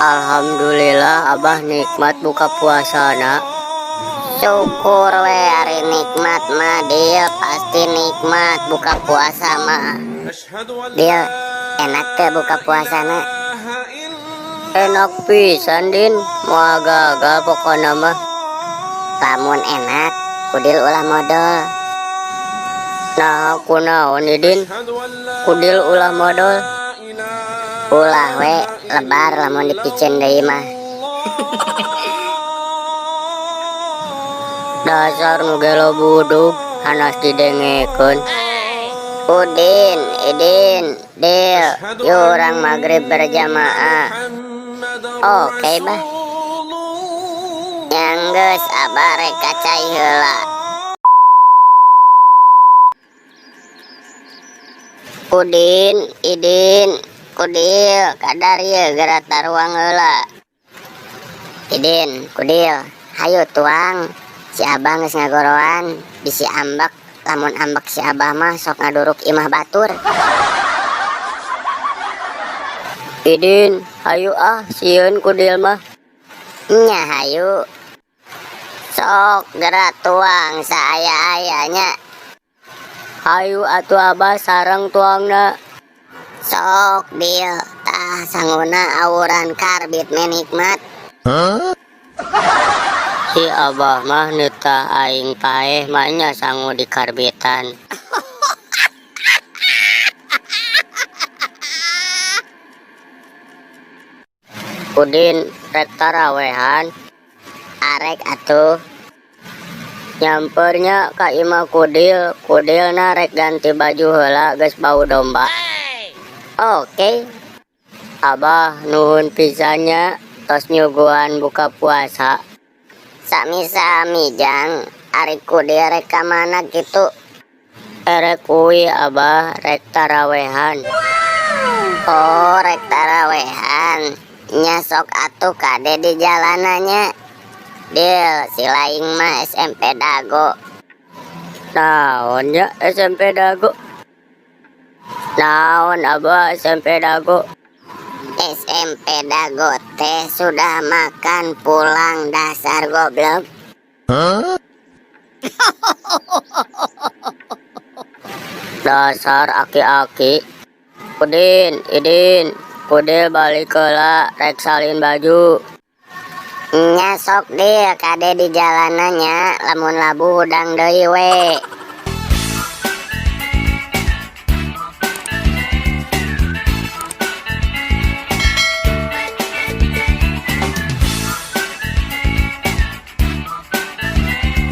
Alhamdulillah, Abah, nikmat buka puasana. Syukur we ari nikmat mah, Dil, pasti nikmat buka puasa mah. Dil, enak teh buka puasana? Enak pisan, Din, moal gagal pokona mah. Lamun enak, kudil ulah modol. Nah, kunaon, Idin? Kudil ulah modol. Ulah we, lebar lamun dipicen deui mah. Dasar nu gelo budug, hanas didengekeun. Udin, Idin, Dil, yuk urang maghrib berjamaah. Oke, Bah. Nya geus, Abah rek ka cai heula. Udin, Idin, Kudil, kadar ye geura taruang heula. Idin, Kudil, hayu tuang. Si Abah geus ngagoroan, bisi ambek, lamun ambek si Abah mah sok ngaduruk imah batur. Idin, hayu ah, sieun Kudil mah. Nya hayu. Sok geura tuang saaya-ayanya. Hayu atuh Abah sareng tuangna. Sok, Dil, tah sanguna awuran karbit menikmat. Si Abah mah nitah aing paeh mah nya sangu di karbitan. Udin, rek tarawehan? Arek atuh. Nyampernya ka imah Kudil, Kudilna rek ganti baju heula geus bau domba. Oke. Abah nuhun pisannya tos nyuguhan buka puasa. Sami-sami, Jang, ari Kudil rek ka mana kitu? Erek uwi, Abah, rek tarawehan. Oh, rek tarawehan. Nya sok atuh kade di jalanannya. Dil, si laing mah SMP Dago. Naon nya SMP Dago? Naon, Abah, SMP Dago? SMP Dago teh sudah makan pulang, dasar goblok. Dasar aki-aki. Udin, Idin, Kudil balik heula rek salin baju. Nya sok, Dil, kade di jalanannya, lamun labuh hudang deui we.